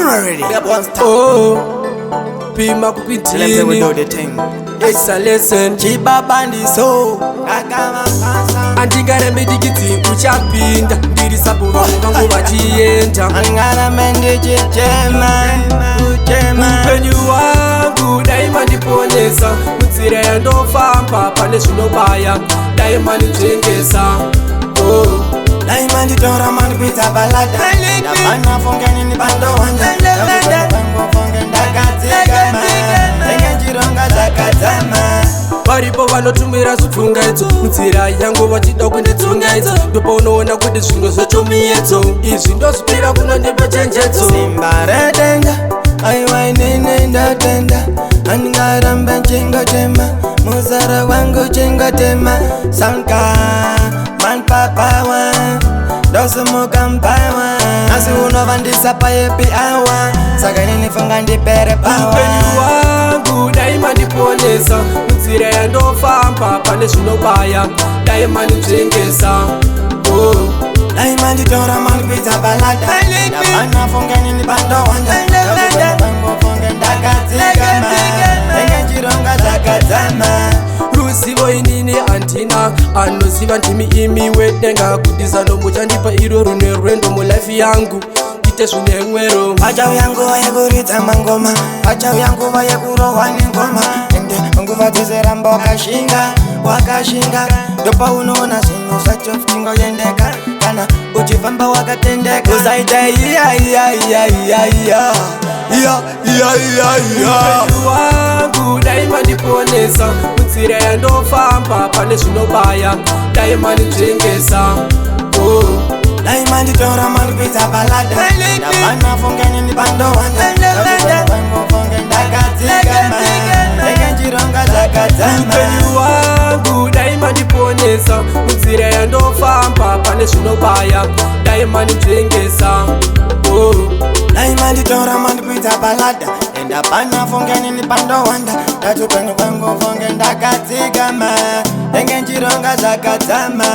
Already. Oh, pima Tell them we kukwintini do the thing. It's a lesson. Chibaba ndiso. Andingarembe ndikiti uchapinda ndiri sapo vamwe vangu vachienda. Angarame ndichichema. Kuchema. Upenyu hwangu dai mandiponesa, munzira yandofamba pane zvinobaya, dai mandinzvengesa, oh. Dai manditora mandikwidza paladder. Ndapana funge nini pandowanda. Ndakuti funge ndakadzikama. Ndenge chironga zvakadzama. Varipo vanotumira zvipfungaidzo munzira yangu vachida kunditsungaidza, ndopaunoona kuti zvimwe zvacho miedzo. Izvi ndozvipira kunondipa chenjedzo. Simba redenga, aiwa, inini ndatenda. Andingarambe chingochema, muzara wangu chingotema. Sanka manpapawa ndosimuka mpawa, asi unovandisa payepi awa, saka inini funga ndipere pawa. Upenyu hwangu dai mandiponesa, munzira yandofamba pane zvinobaya, dai mandinzvengesa, oh. Dai manditora mandikwidza paladder. Ndapana funge nini pandowanda. Ndakuti funge ndakadzikama. Ndenge chironga zvakadzama. Ruzivo inini handina, anoziva ndimi imi wedenga, kuti zano muchandipa iro rune rwendo mulife yangu ite zvine mwero. Pachauya nguva yekuridza mangoma, pachauya nguva yekurohwa nengoma. Ende nguva dzese ramba wakashinga, wakashinga. Ndopaunoona zvinhu zvacho zvichingoendeka kana uchifamba wakatendeka. Usaita iya iya iya iya iya iya iya iya iya. Upenyu hwangu dai mandiponesa, munzira yandofamba pane zvinobaya, dai mandinzvengesa, oh. Dai manditora mandikwidza paladder. Ndapana funge nini pandowanda. Ndakuti funge ndakadzikama. Ndenge chironga zvakadzama. Upenyu hwangu dai mandiponesa, munzira yandofamba pane zvinobaya, dai mandinzvengesa, oh. Dai manditora mandikwidza paladder. Endapana funge nini pandowanda. Ndati upenyu kwangu funge ndakadzikama. Ndenge nchironga zvakadzama.